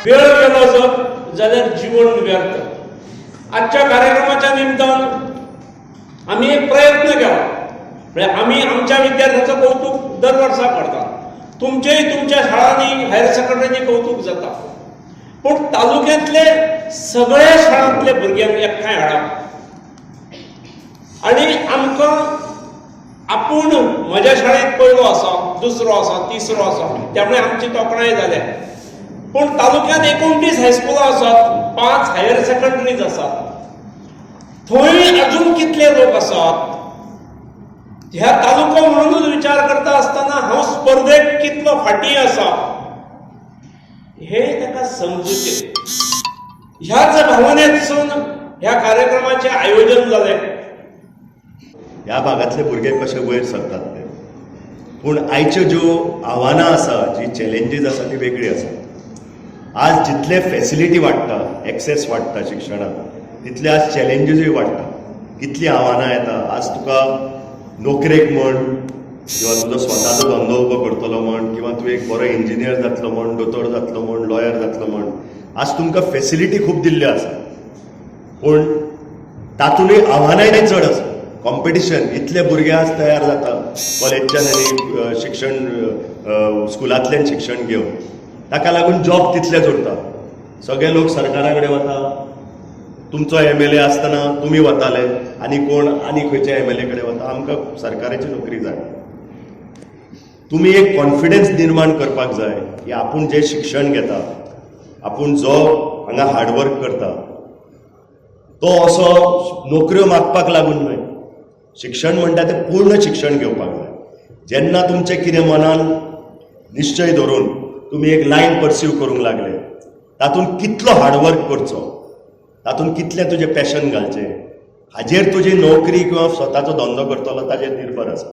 वेळ गेलो जर जाल्यार जीवन व्यर्थ. आजच्या कार्यक्रमाच्या निमतान आमी एक प्रयत्न केला, म्हळ्यार आमी आमच्या विद्यार्थ्याचो कौतुक दर वर्सा करतात, तुमचेय तुमच्या शाळांनी, हायर सेकंडरीनी कौतुक जाता, पूण तालुक्यांतले सगळ्या शाळांतले भुरग्यांक एकठांय हाडप आनी आमकां आपूण म्हज्या शाळेंत पयलो आसा, दुसरो आसा, तिसरो आसा, त्यामुळे आमची तोखणाय जाल्या. पूण तालुक्यांत 29 हायस्कुलां आसात, 5 हायर सेकंडरीज आसात, थंय अजून कितले लोक आसात, ह्या तालुको म्हणूनच विचार करता आसतना हांव स्पर्धेक कितलो फाटीं आसा हे ताका समजुचें. ह्याच भावनेतसून ह्या कार्यक्रमाचें आयोजन जालें. ह्या भागांतले भुरगे कशे वयर सरतात ते, पूण आयच्यो ज्यो आव्हानां आसा, जी चॅलेंजीस आसा, ती वेगळी आसा. आज जितले फॅसिलिटी वाडटा, एक्सेस वाडटा शिक्षणाक, तितले आज चॅलेंजीसूय वाडटा. कितलीं आव्हानां येता. आज तुका नोकरेक म्हण किंवा तुजो स्वताचो धंदो उबो करतलो म्हण किंवा तूं एक बरो इंजिनियर जातलो म्हण, दोतोर जातलो म्हण, लॉयर जातलो म्हण, आज तुमकां फॅसिलिटी खूब दिल्ल्यो आसा, पूण तातूंतय आव्हानांय चड आसा. कॉम्पिटिशन, इतले भुरगे आज तयार जाता कॉलेजच्यान आनी शिक्षण स्कुलांतल्यान शिक्षण घेवन, ताका लागून जॉब तितलेच उरता. सगळे लोक सरकारा कडेन वता. तुमचो एमएलए आसतना तुमी वताले आनी कोण आनी खंयच्या एमएलए कडेन वता, आमकां सरकाराची नोकरी जाय. तुमी एक कॉन्फिडन्स निर्माण करपाक जाय की आपूण जें शिक्षण घेता, आपूण जो हांगा हार्डवर्क करता, तो असो नोकऱ्यो मागपाक लागून न्हय. शिक्षण म्हणटा तें पूर्ण शिक्षण घेवपाक जाय. जेन्ना तुमचें कितें मनान निश्चय धरून तुमी एक लायन परस्यू करूंक लागले, तातूंत कितलो हार्डवर्क करचो, तातूंत कितलें तुजें पॅशन घालचें, हाजेर तुजी नोकरी किंवा स्वताचो धंदो करतलो ताजेर निर्भर आसा.